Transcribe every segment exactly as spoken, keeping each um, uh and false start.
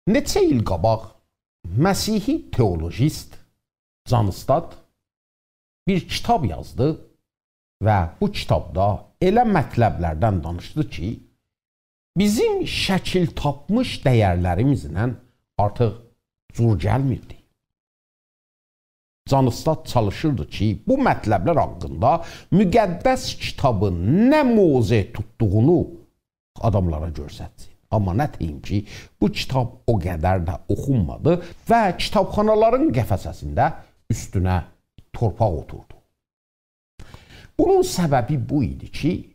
نئچه ایل قاباق مسیحی تئولوژیست جان استاد بیر کیتاب یازدی و بو کیتابدا ائله مطلب‌لردن دانیشدی کی، بیزیم شکیل تاپمیش دیرلریمیزله آرتیق جور گلمیردی. جان استاد چالیشیردی کی، بو مطلب‌لر حاقیندا مقدس کیتابین نه موضع توتدوغونو آداملارا گؤسترسین. آمما نه دئییم کی، بو کیتاب او قدر ده اوخونمادی و کیتابخانالارین قفسه‌سینده اوستونه تورپاق اوتوردو. بونون سببی بو ایدی کی،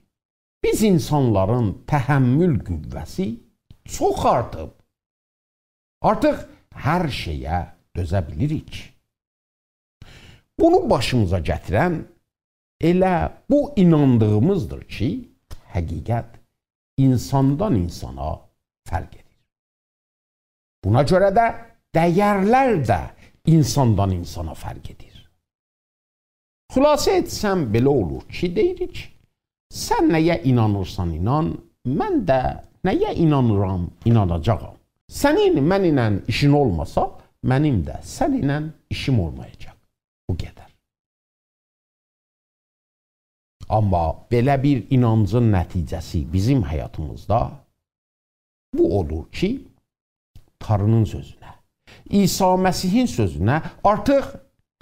بیز اینسانلارین تحمل قوه‌سی چوخ آرتیب. آرتیق هر شئیه دؤزه بیلیریک. بونو باشیمیزا گتیرن ائله بو ایناندیغیمیزدیر کی، حقیقت اینساندان اینسانا فرق ائدیر. بونا گؤره ده دیرلر ده اینساندان اینسانا فرق ائدیر. خلاصه ائتسم، بئله اولور کی، دئییریک، سن نه‌یه اینانیرسان اینان، من ده نه‌یه اینانیرام، ایناناجاغام. سنین منیله ایشین اولماسا، منیم ده سنینله ایشیم اولمایاجاق. بو قدر. آمما بئله بیر اینانجین نتیجه‌سی بیزیم حیاتیمیزدا بو اولور کی، تارینین سؤزونه، عیسی مسیحین سؤزونه آرتیق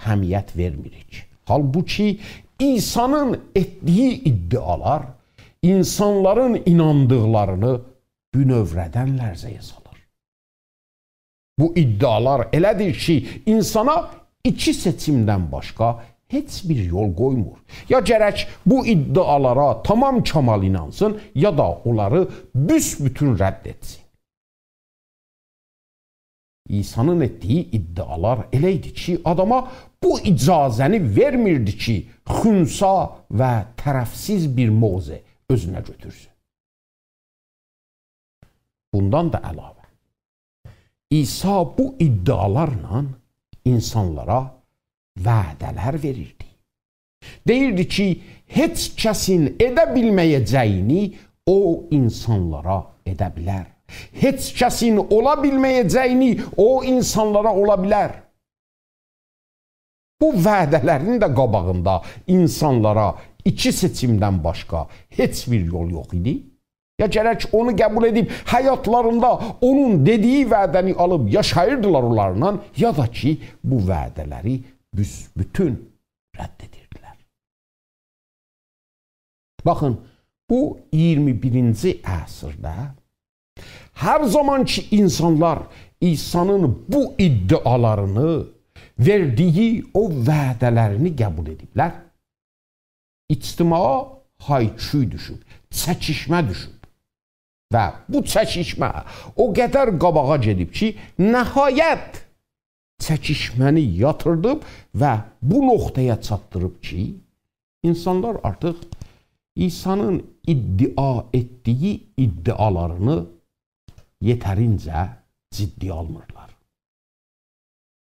اهمیت وئرمیریک. حالبوکی عیسی‌نین ائتدیگی ادعالار اینسانلارین ایناندیقلارینی بونؤوره‌دن لرزه‌یه سالیر. بو ادعالار ائله‌دیر کی، اینسانا ایکی سئچیمدن باشقا هئچ بیر یول قویمور. یا گرک بو ادعالارا تمام کمال اینانسین، یا دا اونلاری بوسبوتون رد ائتسین. عیسی‌نین ائتدیگی ادعالار ائله ایدی کی، آداما بو اجازه‌نی وئرمیردی کی، خنثی و طرفسیز بیر موضع اؤزونه گؤتورسون. بوندان دا علاوه، عیسی بو ادعالارلا اینسانلارا وعده‌لر وئریردی. دئییردی کی، هئچ کسین ائده بیلمه‌یه‌جه‌یینی او اینسانلارا ائده بیلر. هئچ کسین اولا بیلمه‌یه‌جه‌یینی او اینسانلارا اولا بیلر. بو وعده‌لرین ده قاباغیندا اینسانلارا ایکی سئچیمدن باشقا هئچ بیر یول یوخ ایدی. یا گرک اونو قبول ائدیب، حیاتلاریندا اونون دئدیگی وعده‌نی آلیب یاشاییردیلار اونلارلا، یا دا کی، بو وعده‌لری بوسبوتون رد ائدیردیلر. باخین، بو اییرمی بیرینجی عصرده هر زامان کی، اینسانلار عیسی‌نین بو ادعالارینی، وئردیگی او وعده‌لرینی قبول ائدیبلر، اجتماعا های‌کوی دوشوب، چکیشمه دوشوب. و بو چکیشمه او قدر قاباغا گئدیب کی، نهایت چکیشمه‌نی یاتیردیب و بو نقطه‌یه چاتدیریب کی، اینسانلار آرتیق عیسی‌نین ادعا ائتدیگی ادعالارینی یئترینجه جدی آلمیرلار.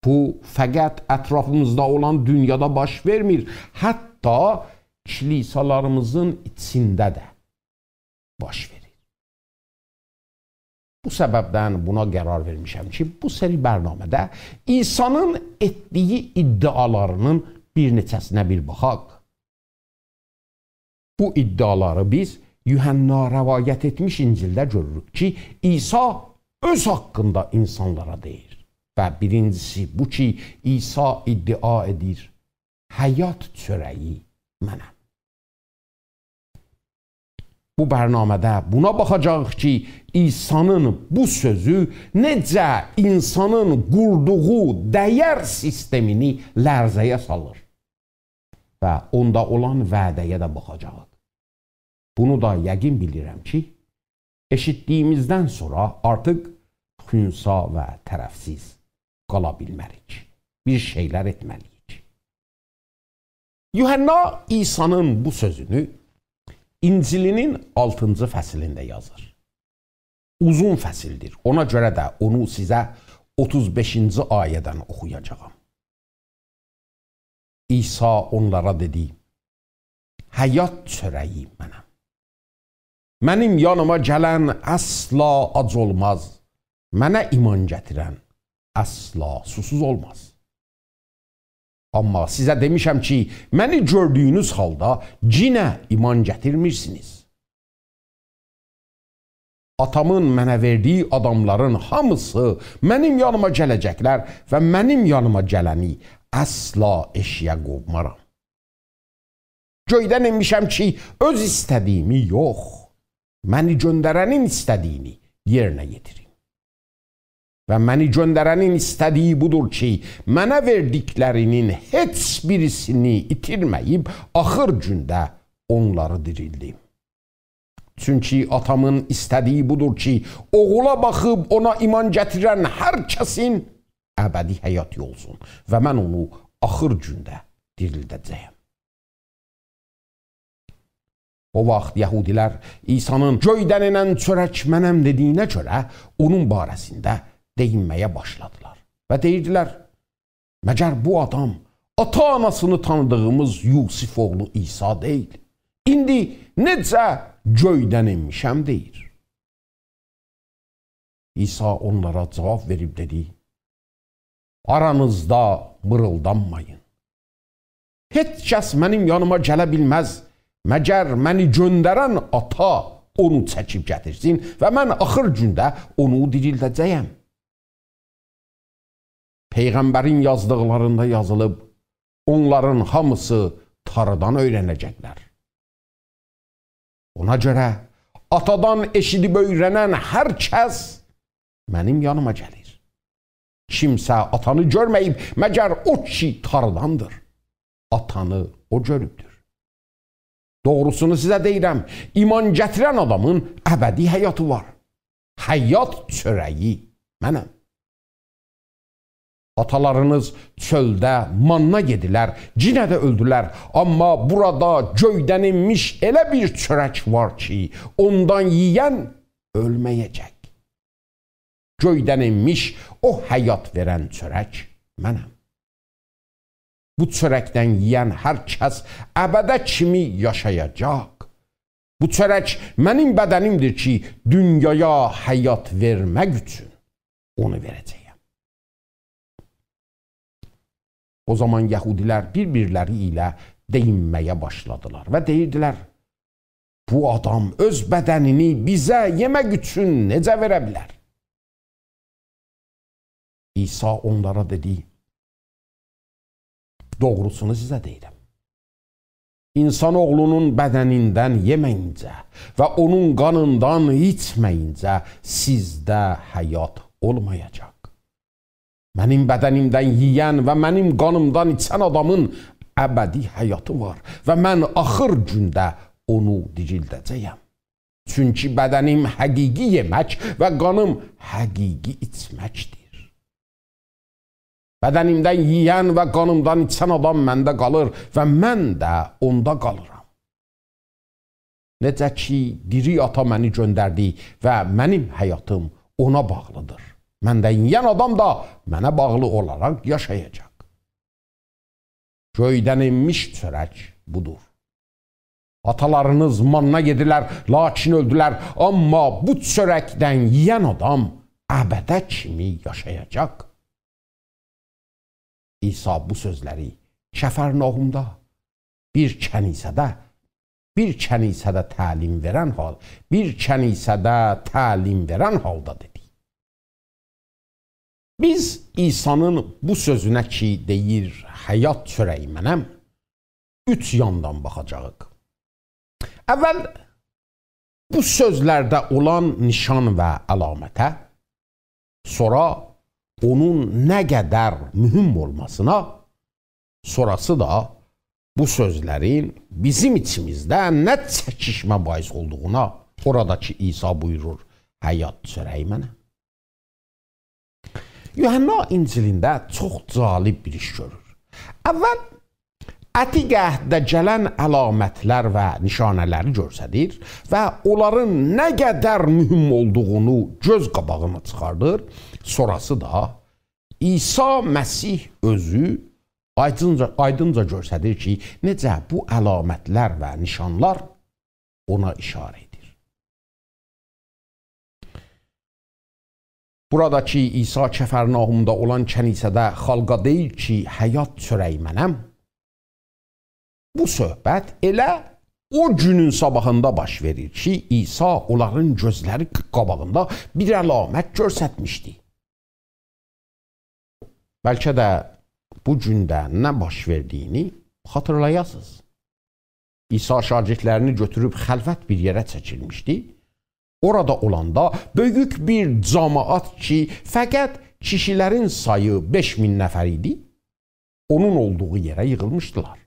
بو فقط اطرافیمیزدا اولان دونیادا باش وئرمیر، حتی کلیسالاریمیزین ایچینده ده باش وئریر. بو سببدن بونا قرار وئرمیشم کی، بو سری برنامه‌ده عیسی‌نین ائتدیگی ادعالارینین بیر نئچه‌سینه بیر باخاق. بو ادعالاری بیز یوحنا روایت ائتمیش انجیلده گؤروروک کی، عیسی اؤز حاقیندا اینسانلارا دئییر. و بیرینجیسی بو کی، عیسی ادعا ائدیر: «حیات چؤره‌یی منم.» بو برنامه‌ده بونا باخاجاغیق کی، عیسی‌نین بو سؤزو نئجه اینسانین قوردوغو دیر سیستمینی لرزه‌یه سالیر. و اوندا اولان وعده‌یه ده باخاجاغیق. بونو دا یقین بیلیرم کی، ائشیتدیگیمیزدن سونرا آرتیق خنثی و طرفسیز قالا بیلمه‌ریک. بیر شئیلر ائتمه‌لی‌ییک. یوحنا عیسی‌نین بو سؤزونو انجیلی‌نین آلتینجی فصلینده یازیر. اوزون فصلدیر. اونا گؤره ده اونو سیزه اوتوز بئشینجی آیه‌دن اوخویاجاغام. عیسی اونلارا دئدی: «حیات چؤره‌یی منم. منیم یانیما گلن اصلا آج اولماز. منه ایمان گتیرن اصلا سوسوز اولماز. آمما سیزه دئمیشم کی، منی گؤردویونوز حالدا یئنه ایمان گتیرمیرسینیز. آتامین منه وئردیگی آداملارین هامیسی منیم یانیما گله‌جکلر و منیم یانیما گلنی اصلا ائشیگه قوومارام. گؤیدن ائنمیشم کی، اؤز ایسته‌دیگیمی یوخ، منی گؤندرنین ایسته‌دیگینی یئرینه یئتیریم. و منی گؤندرنین ایسته‌دیگی بودور کی، منه وئردیکلرینین هئچ بیریسینی ایتیرمه‌ییب، آخیر گونده اونلاری دیریلدیم. چونکی آتامین ایسته‌دیگی بودور کی، اوغولا باخیب اونا ایمان گتیرن هر کسین ابدی حیاتی اولسون و من اونو آخیر گونده دیریلده‌جه‌یم. او واخت یهودی‌لر عیسی‌نین «گؤیدن ائنن چؤرک منم» دئدیگینه گؤره اونون باره‌سینده دئیینمه‌یه باشلادیلار و دئییردیلر: «مگر بو آدام آتا-آناسینی تانیدیغیمیز یوسف اوغلو عیسی دئییل؟ ایندی نئجه گؤیدن ائنمیشم دئییر؟» عیسی اونلارا جواب وئریب دئدی: «آرانیزدا میریلدانمایین. هئچ کس منیم یانیما گله بیلمز، مگر منی گؤندرن آتا اونو چکیب گتیرسین و من آخیر گونده اونو دیریلده‌جه‌یم. پیغمبرین یازدیقلاریندا یازیلیب: اونلارین هامیسی تاریدان اؤیرنه‌جکلر. اونا گؤره آتادان ائشیدیب اؤیرنن هر کس منیم یانیما گلیر. کیمسه آتانی گؤرمه‌ییب، مگر او کی تاریداندیر. آتانی او گؤروبدور. دوغروسونو سیزه دئییرم، ایمان گتیرن آدامین ابدی حیاتی وار. حیات چؤره‌یی منم. آتالارینیز چؤلده ماننا یئدیلر، یئنه ده اؤلدولر. آمما بورادا گؤیدن ائنمیش ائله بیر چؤرک وار کی، اوندان یئین اؤلمه‌یه‌جک. گؤیدن ائنمیش او حیات وئرن چؤرک منم. بو چؤرکدن یئین هر کس ابده کیمی یاشایاجاق. بو چؤرک منیم بدنیمدیر کی، دونیایا حیات وئرمک اوچون اونو وئره‌جه‌یم.» او زامان یهودی‌لر بیر-بیرلری ایله دئیینمه‌یه باشلادیلار و دئییردیلر: «بو آدام اؤز بدنینی بیزه یئمک اوچون نئجه وئره بیلر؟» عیسی اونلارا دئدی: «دوغروسونو سیزه دئییرم. انسان اوغلونون بدنیندن یئمه‌یینجه و اونون قانیندان ایچمه‌یینجه سیزده حیات اولمایاجاق. منیم بدنیمدن یئین و منیم قانیمدان ایچن آدامین ابدی حیاتی وار و من آخیر گونده اونو دیریلده‌جه‌یم. چونکی بدنیم حقیقی یئمک و قانیم حقیقی ایچمکدیر. بدنیمدن یئین و قانیمدان ایچن آدام منده قالیر و من ده اوندا قالیرام. نئجه کی، دیری آتا منی گؤندردی و منیم حیاتیم اونا باغلیدیر، مندن یئین آدام دا منه باغلی اولاراق یاشایاجاق. گؤیدن ائنمیش چؤرک بودور. آتالارینیز ماننا یئدیلر، لاکین اؤلدولر. آمما بو چؤرکدن یئین آدام ابده کیمی یاشایاجاق.» عیسی بو سؤزلری کفرناحومدا بیر کنیسه‌ده، بیر کنیسه‌ده تعلیم وئرن حال، بیر کنیسه‌ده تعلیم وئرن حالدا دئدی. بیز عیسی‌نین بو سؤزونه کی، دئییر: «حیات چؤره‌یی منم»، اوچ یاندان باخاجاغیق. اول بو سؤزلرده اولان نیشان و علامته، سونرا اونون نه قدر مهم اولماسینا، سونراسی دا بو سؤزلرین بیزیم ایچیمیزده نه چکیشمه باعث اولدوغونا، اورادا کی عیسی بویورور: «حیات چؤره‌یی منم.» یوحنا انجیلینده چوخ جالب بیر ایش گؤرور. اول عتیق عهدده گلن علامتلر و نشانه‌لری گؤستریر و اونلارین نه قدر مهم اولدوغونو گؤز قاباغینا چیخاردیر. سونراسی دا عیسی مسیح اؤزو آیدینجا، آیدینجا گؤستریر کی، نئجه بو علامتلر و نشانلار اونا ایشاره ائدیر. بورادا کی عیسی کفرناحومدا اولان کنیسه‌ده خالقا دئییر کی، «حیات چؤره‌یی منم.» بو صحبت ائله او گونون صاباحیندا باش وئریر کی، عیسی اونلارین گؤزلری قاباغیندا بیر علامت گؤسترمیشدی. بلکه ده بو گون ده نه باش وئردیگینی خاطیرلایاسینیز. عیسی شاگردلرینی گؤتوروب خلوت بیر یئره چکیلمیشدی. اورادا اولاندا بؤیوک بیر جماعت کی، فقط کیشیلرین سایی بئش مین نفر ایدی، اونون اولدوغو یئره ییغیلمیشدیلار.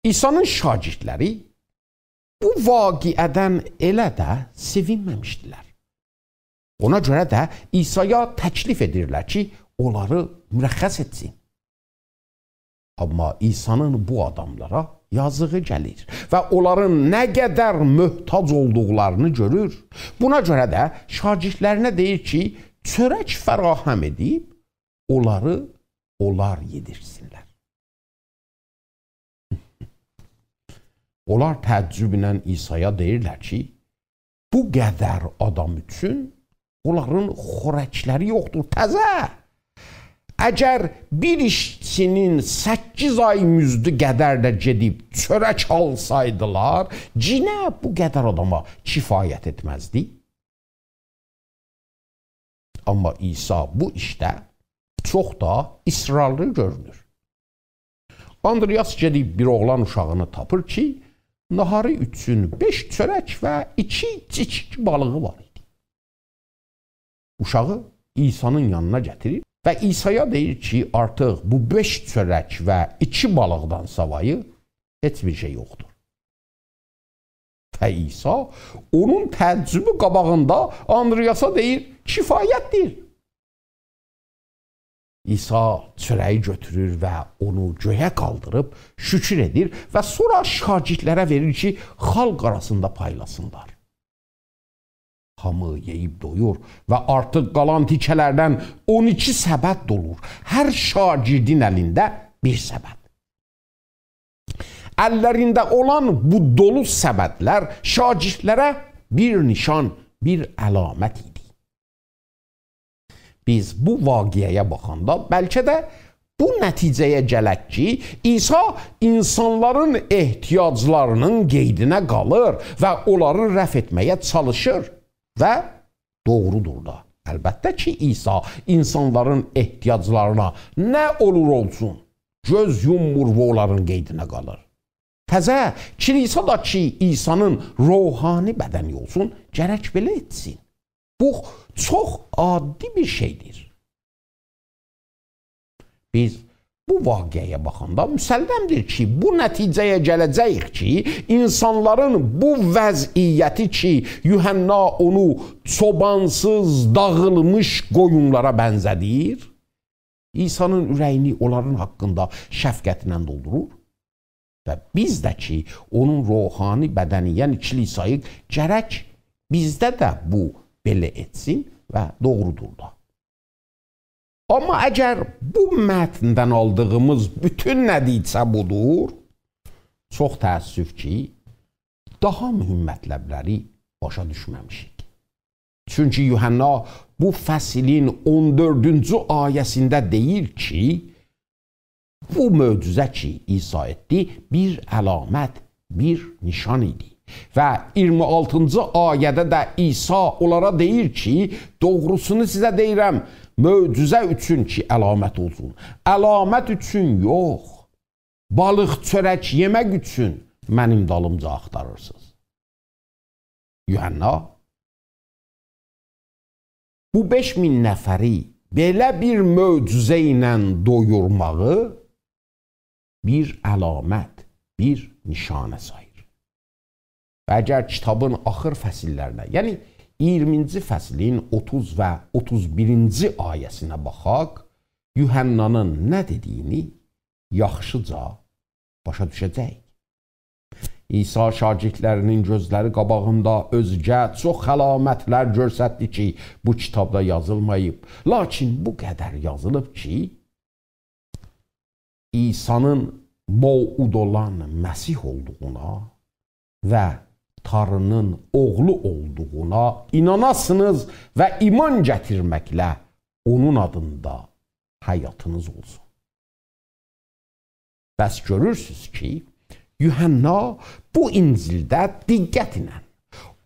عیسی‌نین شاگردلری بو واقعه‌دن ائله ده سئوینمه‌میشدیلر. اونا گؤره ده عیسایا تکلیف ائدیرلر کی، اونلاری مرخص ائتسین. آمما عیسی‌نین بو آداملارا یازیغی گلیر و اونلارین نه قدر محتاج اولدوقلارینی گؤرور. بونا گؤره ده شاگردلرینه دئییر کی، چؤرک فراهم ائدیب، اونلاری اونلار یئدیرسینلر. اونلار تعجبله عیسایا دئییرلر کی، بو قدر آدام اوچون اونلارین خورکلری یوخدور. تزه! اگر بیر ایشچی‌نین سککیز آی مزدو قدر ده گئدیب چؤرک آلسایدیلار، یئنه بو قدر آداما کفایت ائتمزدی. آمما عیسی بو ایشده چوخ دا اصرارلی گؤرونور. آندریاس گئدیب بیر اوغلان اوشاغینی تاپیر کی، ناهاری اوچون بئش چؤرک و ایکی کیچیک بالیغی وار ایدی. اوشاغی عیسی‌نین یانینا گتیریر و عیسایا دئییر کی، آرتیق بو بئش چؤرک و ایکی بالیقدان ساوایی هئچ بیر شئی یوخدور. و عیسی اونون تعجبی قاباغیندا آندریاسا دئییر، کفایتدیر. عیسی چؤره‌یی گؤتورور و اونو گؤیه قالدیریب شکر ائدیر و سونرا شاگردلره وئریر کی، خالق آراسیندا پایلاسینلار. هامی یئییب دویور و آرتیق قالان تیکه‌لردن اون ایکی سبد دولور. هر شاگردین الینده بیر سبد. اللرینده اولان بو دولو سبدلر شاگردلره بیر نشان، بیر علامت ایدی. بیز بو واقعه‌یه باخاندا بلکه ده بو نتیجه‌یه گلک کی، عیسی اینسانلارین احتیاجلارینین قئیدینه قالیر و اونلاری رفع ائتمه‌یه چالیشیر و دوغرودور دا. البته کی، عیسی اینسانلارین احتیاجلارینا نه اولور اولسون، گؤز یوممور و اونلارین قئیدینه قالیر. تزه کلیسا دا کی، عیسی‌نین روحانی بدنی اولسون، گرک بئله ائتسین. بو چوخ عادی بیر شئیدیر. بیز بو واقعه‌یه باخاندا مسلمدیر کی، بو نتیجه‌یه گله‌جه‌ییک کی، اینسانلارین بو وضعیتی کی، یوحنا اونو چوبانسیز، داغیلمیش قویونلارا بنزه‌دیر، عیسی‌نین اوره‌یینی اونلارین حاقیندا شفقتله دولدورور. و بیز ده کی، اونون روحانی بدنی، یعنی کلیساییق، گرک بیزده ده بو بئله ائتسین و دوغرودور دا. آمما اگر بو متندن آلدیغیمیز بوتون نتیجه بودور، چوخ تأسف کی، داها مهم مطلبلری باشا دوشمه‌میشیک. چونکی یوحنا بو فصلین اون دؤردونجو آیه‌سینده دئییر کی، بو معجزه کی، عیسی ائتدی، بیر علامت، بیر نشان ایدی. و اییرمی آلتینجی آیه‌ده ده عیسی اونلارا دئییر کی، دوغروسونو سیزه دئییرم، معجزه اوچون کی، علامت اولسون. علامت اوچون یوخ، بالیق چؤرک یئمک اوچون منیم دالیمجا آختاریرسینیز. یوحنا بو بئش مین نفری بئله بیر معجزه ایله دویورماغی بیر علامت، بیر نشانه ساییر. و اگر کیتابین آخیر فصللرینه، یعنی اییرمینجی فصلین اوتوز و اوتوز بیرینجی آیه‌سینه باخاق، یوحنانین نه دئدیگینی یاخشیجا باشا دوشه‌جه‌ییک. عیسی شاگردلرینین گؤزلری قاباغیندا اؤزگه چوخ علامتلر گؤستردی کی، بو کیتابدا یازیلماییب. لاکین بو قدر یازیلیب کی، عیسی‌نین موعود اولان مسیح اولدوغونا و تانری‌نین اوغلو اولدوغونا ایناناسینیز و ایمان گتیرمکله اونون آدیندا حیاتینیز اولسون. پس گؤرورسونوز کی، یوحنا بو انجیلده دقت ایله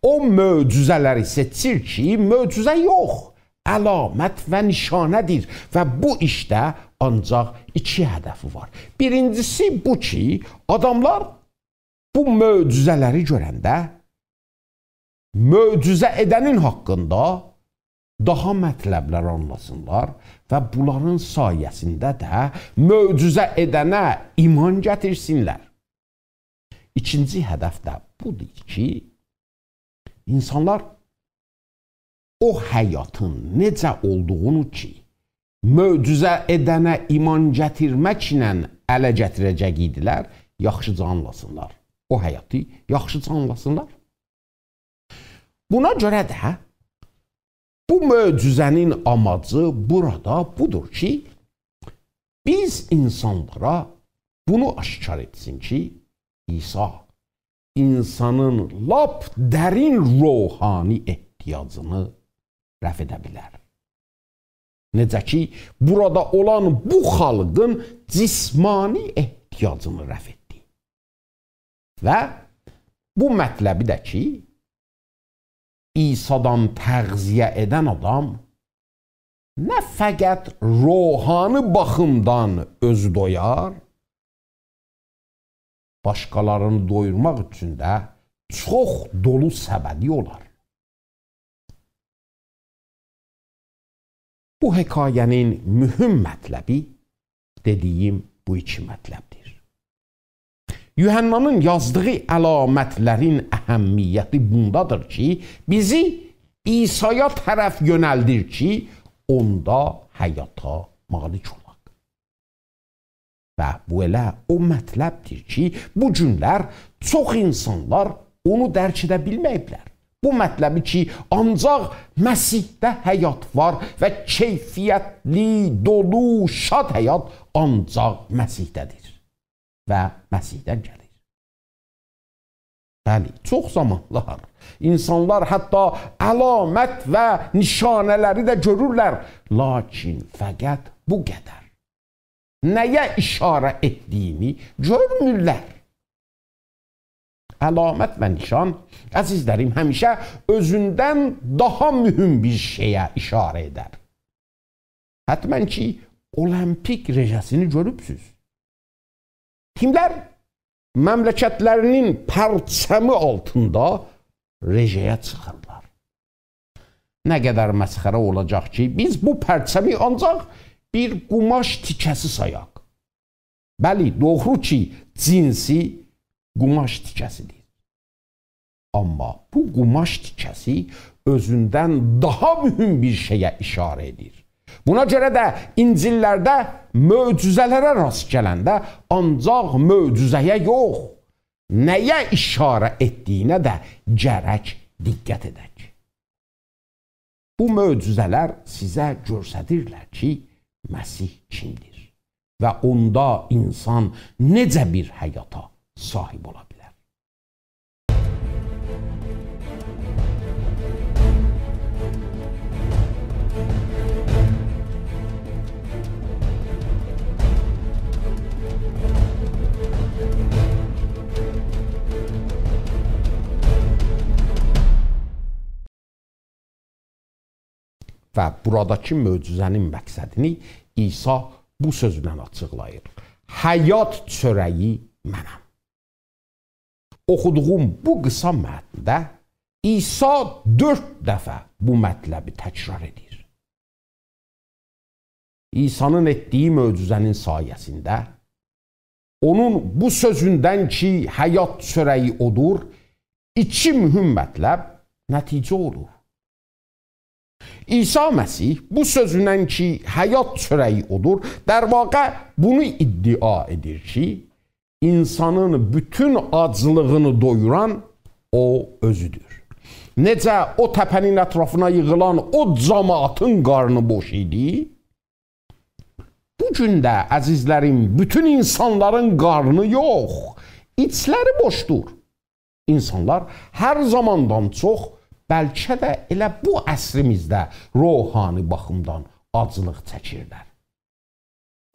او معجزه‌لری سئچیر کی، معجزه یوخ، علامت و نشانه‌دیر و بو ایشده آنجاق ایکی هدفی وار. بیرینجیسی بو کی، آداملار بو معجزه‌لری گؤرنده معجزه ائدنین حاقیندا داها مطلبلر آنلاسینلار و بونلارین سایه‌سینده ده معجزه ائدنه ایمان گتیرسینلر. ایکینجی هدف ده بودور کی، اینسانلار او حیاتین نئجه اولدوغونو کی، معجزه ائدنه ایمان گتیرمکله اله گتیره‌جک ایدیلر، یاخشیجا آنلاسینلار. او حیاتی یاخشیجا آنلاسینلار. بونا گؤره ده بو معجزه‌نین آماجی بورادا بودور کی، بیز اینسانلارا بونو آشکار ائتسین کی، عیسی اینسانین لاپ درین روحانی احتیاجینی رفع ائده بیلر. نئجه کی، بورادا اولان بو خالقین جسمانی احتیاجینی رفع ائتدی. و بو مطلبی ده کی، عیسادان تغذیه ائدن آدام نه فقط روحانی باخیمدان اؤزو دویار، باشقالارینی دویورماق اوچون ده چوخ دولو سبدی اولار. بو حکایه‌نین مهم مطلبی، دئدیگیم بو ایکی مطلبدیر. یوحنانین یازدیغی علامتلرین اهمیتی بوندادیر کی، بیزی عیسایا طرف یؤنلدیر کی، اوندا حیاتا مالیک اولاق. و بو ائله او مطلبدیر کی، بو گونلر چوخ اینسانلار اونو درک ائده بیلمه‌ییبلر. بو مطلبی کی، آنجاق مسیحده حیات وار و کیفیتلی، دولو، شاد حیات آنجاق مسیحده‌دیر و مسیحدن گلیر. بلی، چوخ زامانلار اینسانلار حتی علامت و نشانه‌لری ده گؤرورلر، لاکین فقط بو قدر. نه‌یه اشاره ائتدیگینی گؤرمورلر. علامت و نشان، عزیزلریم، همیشه اؤزوندن داها مهم بیر شئیه اشاره ائدر. حتماً کی، المپیک رژه‌سینی گؤروبسوز. تیملر مملکتلرینین پرچمی آلتیندا رژه‌یه چیخیرلار. نه قدر مسخره اولاجاق کی، بیز بو پرچمی آنجاق بیر قوماش تیکه‌سی سایاق. بلی، دوغرو کی، جنسی قوماش تیکه‌سیدیر. آمما بو قوماش تیکه‌سی اؤزوندن داها مهم بیر شئیه اشاره ائدیر. بونا گؤره ده انجیللرده معجزه‌لره راست گلنده آنجاق معجزه‌یه یوخ، نه‌یه اشاره ائتدیگینه ده گرک دقت ائدک. بو معجزه‌لر سیزه گؤستریرلر کی، مسیح کیمدیر و اوندا اینسان نئجه بیر حیاتا صاحیب اولا بیلر. و بوراداکی معجزه‌نین مقصدینی عیسی بو سؤزله آچیقلاییر: «حیات چؤره‌یی منم.» اوخودوغوم بو قیسا متنده عیسی دؤرد دفعه بو مطلبی تکرار ائدیر. عیسی‌نین ائتدیگی معجزه‌نین سایه‌سینده اونون بو سؤزوندن کی، حیات چؤره‌یی اودور، ایکی مهم مطلب نتیجه اولور. عیسی مسیح بو سؤزونن کی، حیات چؤره‌یی اودور، در واقع بونو ادعا ائدیر کی، اینسانین بوتون آجلیغینی دویوران او اؤزودور. نئجه او تپه‌نین اطرافینا ییغیلان او جماعتین قارنی بوش ایدی، بو گون ده، عزیزلریم، بوتون اینسانلارین قارنی یوخ، ایچلری بوشدور. اینسانلار هر زاماندان چوخ، بلکه ده ائله بو عصریمیزده روحانی باخیمدان آجلیق چکیرلر.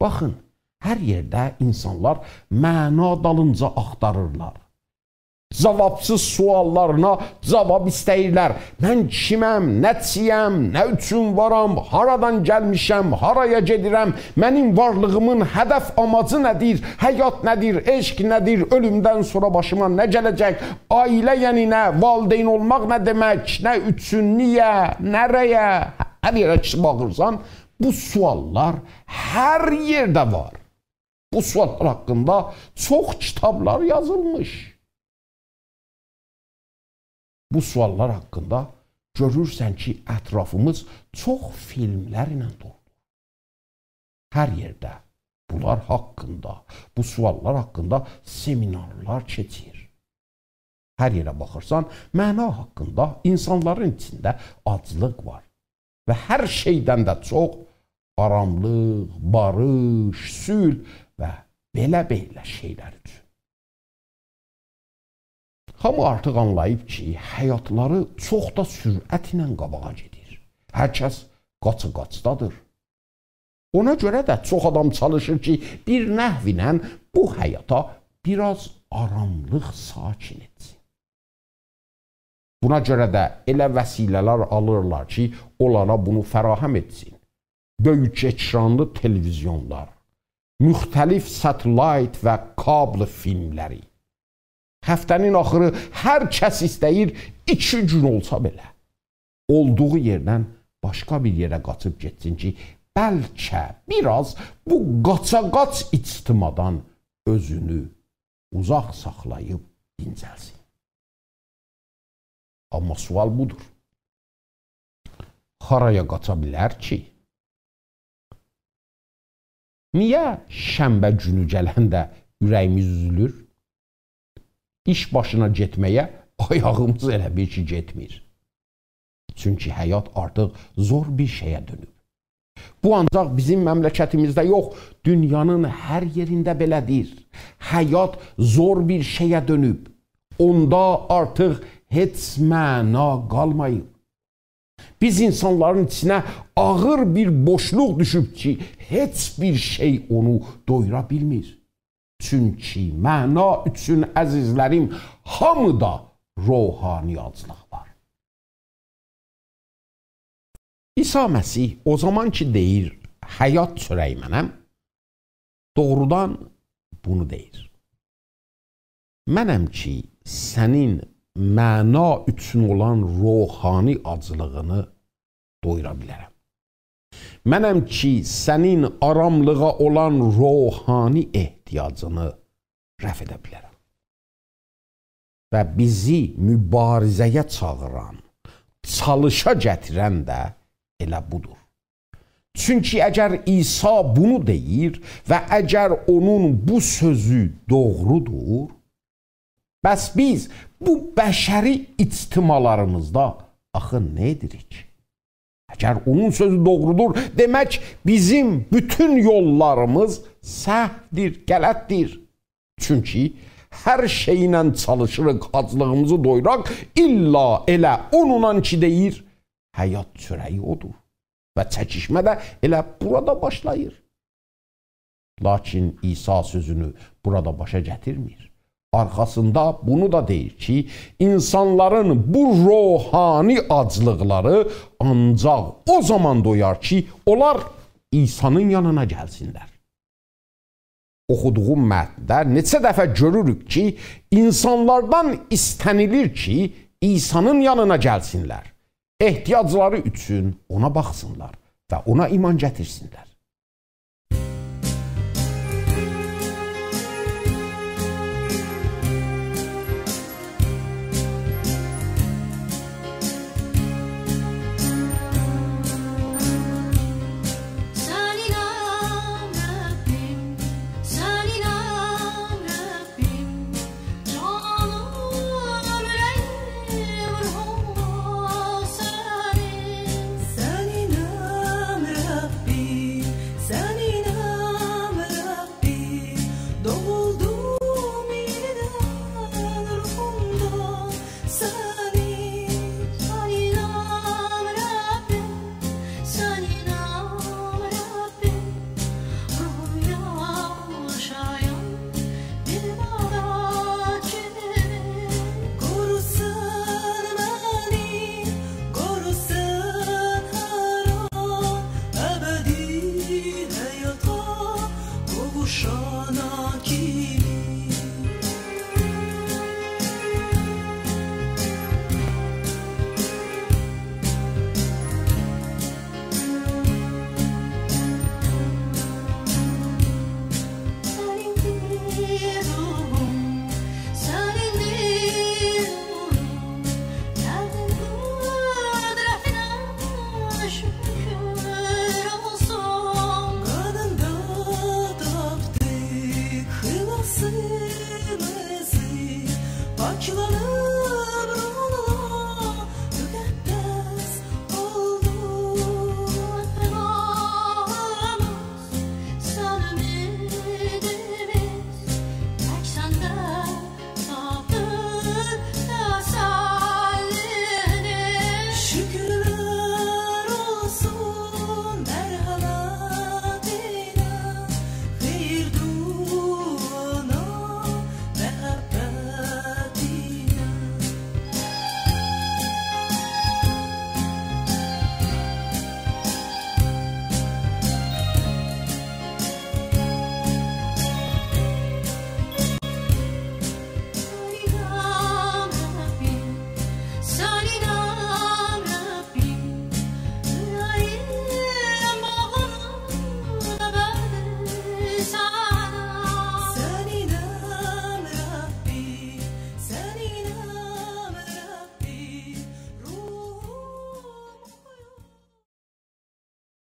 باخین، هر یئرده اینسانلار معنا دالینجا آختاریرلار. جاوابسیز سؤاللارینا جاواب ایسته‌ییرلر. «من کیمم، نه‌چی‌یم، نه اوچون وارام، هارادان گلمیشم، هارایا گئدیرم، منیم وارلیغیمین هدف آماجی نه‌دیر، حیات نه‌دیر، عشق نه‌دیر، اؤلومدن سونرا باشیما نه گله‌جک، عائله یعنی نه، والدین اولماق نه دئمک، نه اوچون، نییه، نه‌ره‌یه؟» هر یئره کی باخیرسان، بو سؤاللار هر یئرده وار. بو سؤاللار حاقیندا چوخ کیتابلار یازیلمیش. بو سؤاللار حاقیندا گؤرورسن کی، اطرافیمیز چوخ فیلملر ایله دولودور. هر یئرده بونلار حاقیندا، بو سؤاللار حاقیندا سمینارلار کئچیر. هر یئره باخیرسان، معنا حاقیندا اینسانلارین ایچینده آجلیق وار. و هر شئیدن ده چوخ آراملیق، باریش، صلح و بئله-بئله شئیلر اوچون. هامی آرتیق آنلاییب کی، حیاتلاری چوخ دا سرعتله قاباغا گئدیر. هر کس قاچا-قاچدادیر. اونا گؤره ده چوخ آدام چالیشیر کی، بیر نحو ایله بو حیاتا بیر آز آراملیق ساکن ائتسین. بونا گؤره ده ائله وسیله‌لر آلیرلار کی، اونلارا بونو فراهم ائتسین. بؤیوک اکرانلی تلویزیونلار، مختلف ساتلایت و کابل فیلملری. هفته‌نین آخیری هر کس ایسته‌ییر ایکی گون اولسا بئله، اولدوغو یئردن باشقا بیر یئره قاچیب گئتسین کی، بلکه بیر آز بو قاچا-قاچ اجتماعدان اؤزونو اوزاق ساخلاییب دینجلسین. آمما سؤال بودور. هارایا قاچا بیلر کی؟ نییه شنبه گونو گلنده اوره‌ییمیز اوزولور؟ ایش باشینا گئتمه‌یه آیاغیمیز ائله بیل کی، گئتمیر. چونکی حیات آرتیق زور بیر شئیه دؤنوب. بو آنجاق بیزیم مملکتیمیزده یوخ، دونیانین هر یئرینده بئله‌دیر. حیات زور بیر شئیه دؤنوب. اوندا آرتیق هئچ معنا قالماییب. بیز اینسانلارین ایچینه آغیر بیر بوشلوق دوشوب کی، هئچ بیر شئی اونو دویورا بیلمیر. چونکی معنا اوچون، عزیزلریم، هامیدا روحانی آجلیق وار. عیسی مسیح او زامان کی دئییر: «حیات چؤره‌یی منم»، دوغرودان بونو دئییر. منم کی، سنین معنا اوچون اولان روحانی آجلیغینی دویورا بیلرم. منم کی، سنین آراملیغا اولان روحانی احتیاجینی رفع ائده بیلرم. و بیزی مبارزه‌یه چاغیران، چالیشا گتیرن ده ائله بودور. چونکی اگر عیسی بونو دئییر و اگر اونون بو سؤزو دوغرودور، بس بیز بو بشری اجتماعلاریمیزدا آخی نه ائدیریک؟ اگر اونون سؤزو دوغرودور، دئمک، بیزیم بوتون یوللاریمیز سهودیر، غلطدیر. چونکی هر شئیله چالیشیریق آجلیغیمیزی دویوراق، الّا ائله اونونان کی دئییر، حیات چؤره‌یی اودور. و چکیشمه ده ائله بورادا باشلاییر. لاکین عیسی سؤزونو بورادا باشا گتیرمیر. آرخاسیندا بونو دا دئییر کی، اینسانلارین بو روحانی آجلیقلاری آنجاق او زامان دویار کی، اونلار عیسی‌نین یانینا گلسینلر. اوخودوغوم متنده نئچه دفعه گؤروروک کی، اینسانلاردان ایسته‌نیلیر کی، عیسی‌نین یانینا گلسینلر. احتیاجلاری اوچون اونا باخسینلار و اونا ایمان گتیرسینلر.